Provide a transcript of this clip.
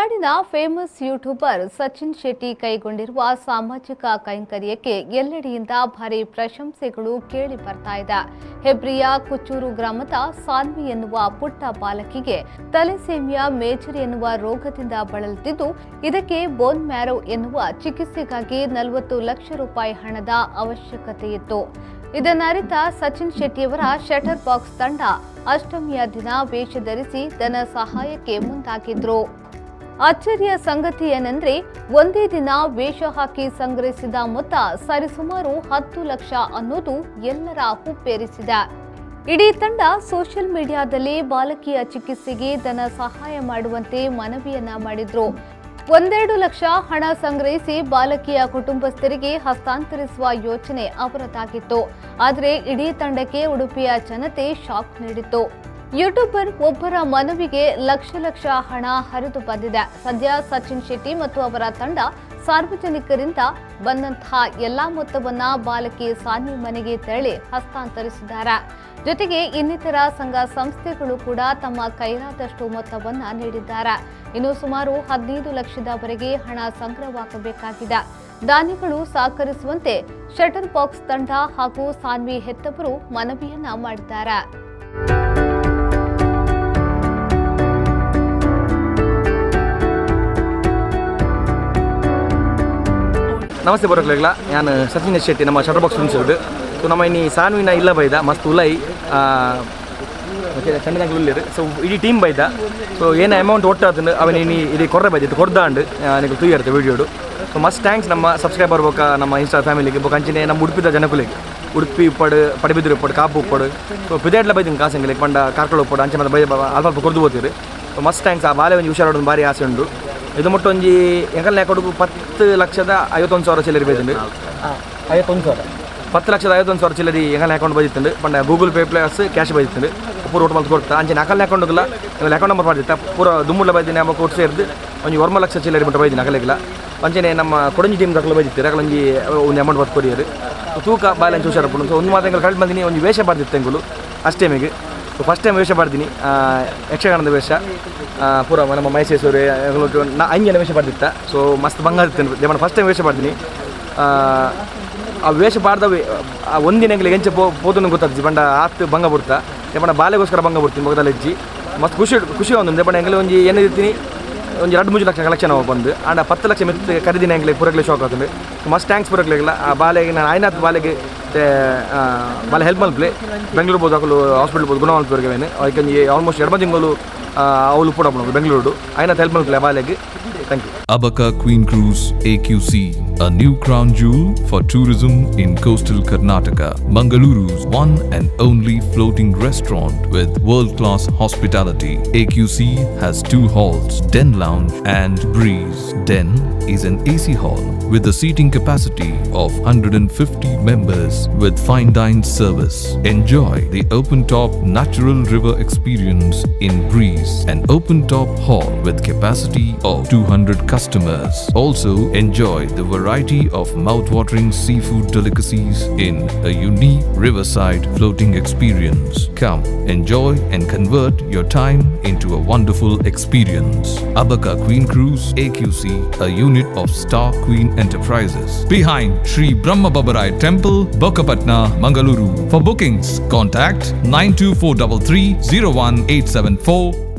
ತುಳುನಾಡಿನ famous YouTuber Sachin Shetty ಕೈಗೊಂಡಿರುವ ಸಾಮಾಜಿಕ ಕೈಂಕರ್ಯಕ್ಕೆ ಎಲ್ಲೆಡೆಯಿಂದ ಭಾರಿ ಪ್ರಶಂಸೆಗಳು ಕೇಳಿ ಬರ್ತಾ ಇದೆ. ಹೆಬ್ರಿಯ ಕುಚ್ಚೂರು ಗ್ರಾಮದ ಸಾನ್ವಿ ಎನ್ನುವ ಪುಟ್ಟ ಬಾಲಕಿಗೆ ತಲೆಸೇಮಿಯಾ ಮೇಜರ್ ಎನ್ನುವ ರೋಗದಿಂದ ಬಳಲುತ್ತಿದ್ದು, ಇದಕ್ಕೆ ಬೋನ್ ಮ್ಯಾರೋ ಎನ್ನುವ ಚಿಕಿತ್ಸೆಗಾಗಿ 40 ಲಕ್ಷ ರೂಪಾಯಿ ಹಣದ ಅವಶ್ಯಕತೆ ಇತ್ತು. ಇದನ್ನರಿತ ಸಚಿನ್ ಶೆಟ್ಟಿಯವರ ಶಟರ್ ಬಾಕ್ಸ್ ತಂಡ ಅಷ್ಟಮಿಯ ದಿನ ವೇಷ ಧರಿಸಿ ಧನ ಸಹಾಯಕ್ಕೆ ಮುಂದಾಗಿದ್ರು. ಅಚ್ಚರಿಯ ಸಂಗತಿ ಏನೆಂದ್ರೆ, ಒಂದೇ ದಿನ ವೇಷ ಹಾಕಿ ಸಂಗ್ರಹಿಸಿದ ಮೊತ್ತ ಸರಿಸುಮಾರು 10 ಲಕ್ಷ ಅನ್ನೋದು ಎಲ್ಲರ ಹುಬ್ಬೇರಿಸಿದೆ. ಇಡೀ ತಂಡ ಸೋಷಿಯಲ್ ಮೀಡಿಯಾದಲ್ಲಿ ಬಾಲಕಿಯ ಚಿಕಿತ್ಸೆಗೆ ಧನ ಸಹಾಯ ಮಾಡುವಂತೆ ಮನವಿಯನ್ನ ಮಾಡಿದ್ರು. 1.5 ಲಕ್ಷ ಹಣ ಸಂಗ್ರಹಿಸಿ ಬಾಲಕಿಯ ಕುಟುಂಬಸ್ಥರಿಗೆ ಹಸ್ತಾಂತರಿಸುವ ಯೋಚನೆ ಅವರದಾಗಿತ್ತು. ಆದರೆ ಇಡೀ ತಂಡಕ್ಕೆ ಉಡುಪಿಯ ಜನತೆ ಶಾಕ್ ನೀಡಿತ್ತು. ಯೂಟ್ಯೂಬರ್ ಒಬ್ಬರ ಮನವಿಗೆ ಲಕ್ಷ ಲಕ್ಷ ಹಣ ಹರಿದು ಬಂದಿದೆ. ಸದ್ಯ ಸಚಿನ್ ಶೆಟ್ಟಿ ಮತ್ತು ಅವರ ತಂಡ ಸಾರ್ವಜನಿಕರಿಂದ ಬಂದಂತಹ ಎಲ್ಲಾ ಮೊತ್ತವನ್ನ ಬಾಲಕಿ ಸಾನ್ವಿ ಮನೆಗೆ ತೆರಳಿ ಹಸ್ತಾಂತರಿಸಿದ್ದಾರೆ. ಜೊತೆಗೆ ಇನ್ನಿತರ ಸಂಘ ಸಂಸ್ಥೆಗಳು ಕೂಡ ತಮ್ಮ ಕೈಲಾದಷ್ಟು ಮೊತ್ತವನ್ನ ನೀಡಿದ್ದಾರೆ. ಇನ್ನು ಸುಮಾರು 15 ಲಕ್ಷದವರೆಗೆ ಹಣ ಸಂಗ್ರಹವಾಗಬೇಕಾಗಿದೆ. ದಾನಿಗಳು ಸಹಕರಿಸುವಂತೆ ಶಟರ್ ಬಾಕ್ಸ್ ತಂಡ ಹಾಗೂ ಸಾನ್ವಿ ಹೆತ್ತವರು ಮನವಿಯನ್ನ ಮಾಡಿದ್ದಾರೆ. ನಮಸ್ತೆ ಬರೋಕ್ಲಾಗಲ್ಲ, ನಾನು ಸಚಿನ್ ಶೆಟ್ಟಿ, ನಮ್ಮ ಶಟರ್ ಬಾಕ್ಸ್ ಫ್ರೆಂಡ್ಸ್. ಸೊ ನಮ್ಮ ಇನ್ನಿ ಸಾನ್ವಿನ ಇಲ್ಲ ಬೈದ ಮಸ್ತ್ ಉಲೈ ಚಂಡನಾಗ ಉಲ್ಲಿರು. ಸೊ ಇಡೀ ಟೀಮ್ ಬೈದ. ಸೊ ಏನು ಅಮೌಂಟ್ ಒಟ್ಟಾತಂದು ಅವನ ಇನಿ ಇಡೀ ಕೊರ್ರೆ ಬೈದಿತ್ತು ಕೊರ್ದಾಂಡು ನನಗೆ ತೂಯಿರುತ್ತೆ ವೀಡಿಯೋಡು. ಸೊ ಮಸ್ತ್ thanks ನಮ್ಮ ಸಬ್ಸ್ಕ್ರೈಬರ್ ಬೊಕ್ಕ ನಮ್ಮ ಇನ್ಸ್ಟಾ ಫ್ಯಾಮಿಲಿಗೆ ಬೊಕ್ಕ ಅಂಚಿನೇ ನಮ್ಮ ಉಡುಪಿದ ಜನಕುಲಿಗೆ, ಉಡುಪಿ ಉಪ್ಪಡು, ಪಡಬಿದ್ರು ಉಪ್ಪಡು, ಕಾಪು ಉಪ್ಪಡು, ಸೊ ಪಿದೇಟ್ಲ ಬೈದಿನ ಕಾಸಂಗಿಲಿಗೆ ಪಂಡ ಕಾರ್ಕಳ ಉಪ್ಪಡು ಅಂಚೆ ಮತ್ತೆ ಬೈ ಅಲ್ಪ ಕೊರ್ದು ಹೋಗ್ತೀರಿ. ಸೊ ಮಸ್ತ್ thanks. ಆ ಬಾಲೆ ಒಂಜಿ ಹುಷಾರೋಡು ಭಾರಿ ಆಸೆ ಉಂಟು. ಇದು ಮುಟ್ಟು ಒಂಜಿ ಎಂಕಲ್ನ ಅಕೌಂಟ್ಗೆ 10,51,000 ಚಿಲ್ಲರಿ ಬೈದುಂಡು. 51,000 10,51,000 ಚಿಲ್ಲರಿ ಎಂಕಲ್ನ ಅಕೌಂಟ್ ಬೈದಿತ್ತುಂಡು. ಪಂಡ ಗೂಗಲ್ ಪೇ ಪ್ಲಸ್ ಕ್ಯಾಶ್ ಬೈದಿತ್ತುಂಡು. ಪೂರ ಒಟ್ಟು ಮಲ್ತು ಕೊಡ್ತಾ ಅಂಚೆ ಅಕಲ್ನ ಅಕೌಂಟ್ಗೆಲ್ಲ ಅಕೌಂಟ್ ನಂಬರ್ ಮಾಡಿತ್ತ ಪೂರ ದುಮ್ಮುಡ್ಲ ಬೈದಿನ ನಮ್ಮ ಕೊಟ್ಟು ಸೇರಿದು ಒಂಜಿ 1 ಲಕ್ಷ ಚಿಲ್ಲರಿ ಮುಟ್ಟ ಬೈದಿನ ಅಕಲೆಗಿಲ್ಲ. ಅಂಚೆನೆ ನಮ್ಮ ಕೊಡಂಜಿ ಟೀಮ್ ದಕ್ಕಲು ಬೈದಿತ್ತು ಅಕಲೊಂಜಿ ಒಂದು ಅಮೌಂಟ್ ಬತ್ತು ಕೊರಿಯರು. ತೂಕ ಬಾಲೆನ್ಸ್ ಹುಷಾರಪ್ಪು. ಸೊ ಒಂದು ಮಾತು ಎಂಕಲ್ ಕಳೆದು ಬಂದಿನಿ ಒಂಜಿ ವೇಷ ಬಾರ್ದಿತ್ತು ಎಂಕುಲು ಅಷ್ಟೇಮಿಗೆ. ಸೊ ಫಸ್ಟ್ ಟೈಮ್ ವೇಷ ಬಾರ್ದಿನಿ, ಯಕ್ಷಗಾನದ ವೇಷ. ಪೂರ ನಮ್ಮ ಮೈಸೂರು ನಾ 5 ಜನ ವೇಷ ಬಾರ್ದಿತ್ತ. ಸೊ ಮಸ್ತ್ ಬಂಗಾರ ಇತ್ತು. ದೇವನ ಫಸ್ಟ್ ಟೈಮ್ ವೇಷ ಬಾರ್ದಿನಿ. ಆ ವೇಷ ಬಾರ್ದವೆ ಆ ಒಂದಿನ ಎಂಗ್ಲಿಗೆ ಎಂಚೆ ಪೋದನ್ನು ಗೊತ್ತಾಗ್ತದೆ. ಪಂಡ ಆತ್ ಬಂಗ ಬಿಡ್ತಾ ದೇಪಂಡ ಬಾಲೆಗೋಸ್ಕರ ಬಂಗ ಬಿಡ್ತೀನಿ ಮೊದಲ ಹೆಜ್ಜಿ ಮಸ್ತ್ ಖುಷಿ ಖುಷಿ ಒಂದು ದೇಪಂಡ ಎಂಗ್ಲಿ ಒಂಜಿ ಏನಿರ್ತೀನಿ ಒಂದು 2-3 ಲಕ್ಷ ಕಲೆಕ್ಷನ್ ಬಂದು ಆಂಡ 10 ಲಕ್ಷ ಮೆತ್ತ ಕರಿದಿನ ಎಂಗ್ಲಿಗೆ ಪೂರಗ್ಲೆ ಶಾಕ್ ಆಗ್ತದೆ. ಸೊ ಮಸ್ತ್ thanks ಪೂರಗ್ಲಿಲ್ಲ. ಆ ಬಾಲೆಗೆ ನಾನು ಆಯ್ನಾಥ್ ಬಾಲೆಗೆ ಬಾಲೆ ಹೆಲ್ಪ್ ಮಲ್ಪಲೆ ಬೆಂಗಳೂರು ಬೋದು ಹಾಕಲು ಹಾಸ್ಪಿಟಲ್ ಬೋದು ಗುಣ ಮಲ್ಪುವರೆಗೆ ಅದಕ್ಕೆ ಆಲ್ಮೋಸ್ಟ್ 2 ತಿಂಗಳು ಅವಳು ಪೂಡ ಬೆಂಗಳೂರು ಆಯ್ನಾಥ್ ಹೆಲ್ಪ್ ಮಲ್ಪಲೆ ಬಾಲೆಗೆ. Thank you. Abaca Queen Cruise AQC, a new crown jewel for tourism in coastal Karnataka. Mangaluru's one and only floating restaurant with world-class hospitality. AQC has 2 halls, Den Lounge and Breeze. Den is an AC hall with a seating capacity of 150 members with fine dine service. Enjoy the open-top natural river experience in Breeze, an open-top hall with capacity of 200 customers. Also enjoy the variety of mouth-watering seafood delicacies in a unique riverside floating experience. Come, enjoy and convert your time into a wonderful experience. Abaca Queen Cruise AQC, a unit of Star Queen Enterprises. Behind Sri Brahma Babarai Temple, Bokkapatna, Mangaluru. For bookings, contact 92433 01874.